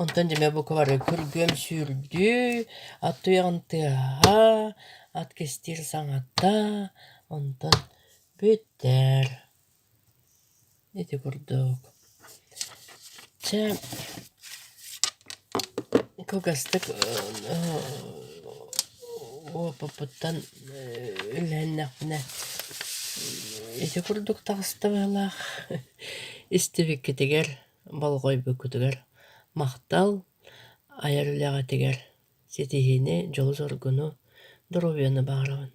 Онтон дьэ буквары күргүөм сүүрдүү, ат туйаҕын тыаһа, ат кистиир саҥата, онтон бүтэр. Ити курдук. Чэ, кылгастык уопуппуттан үллэһиннэхпинэ ити курдук таҕыста быһыылаах. Истибиккитигэр Болҕойбуккутугар махтал, айар үлэҕитигэр ситиһиини, дьолу-соргуну, доруобуйаны баҕарабын.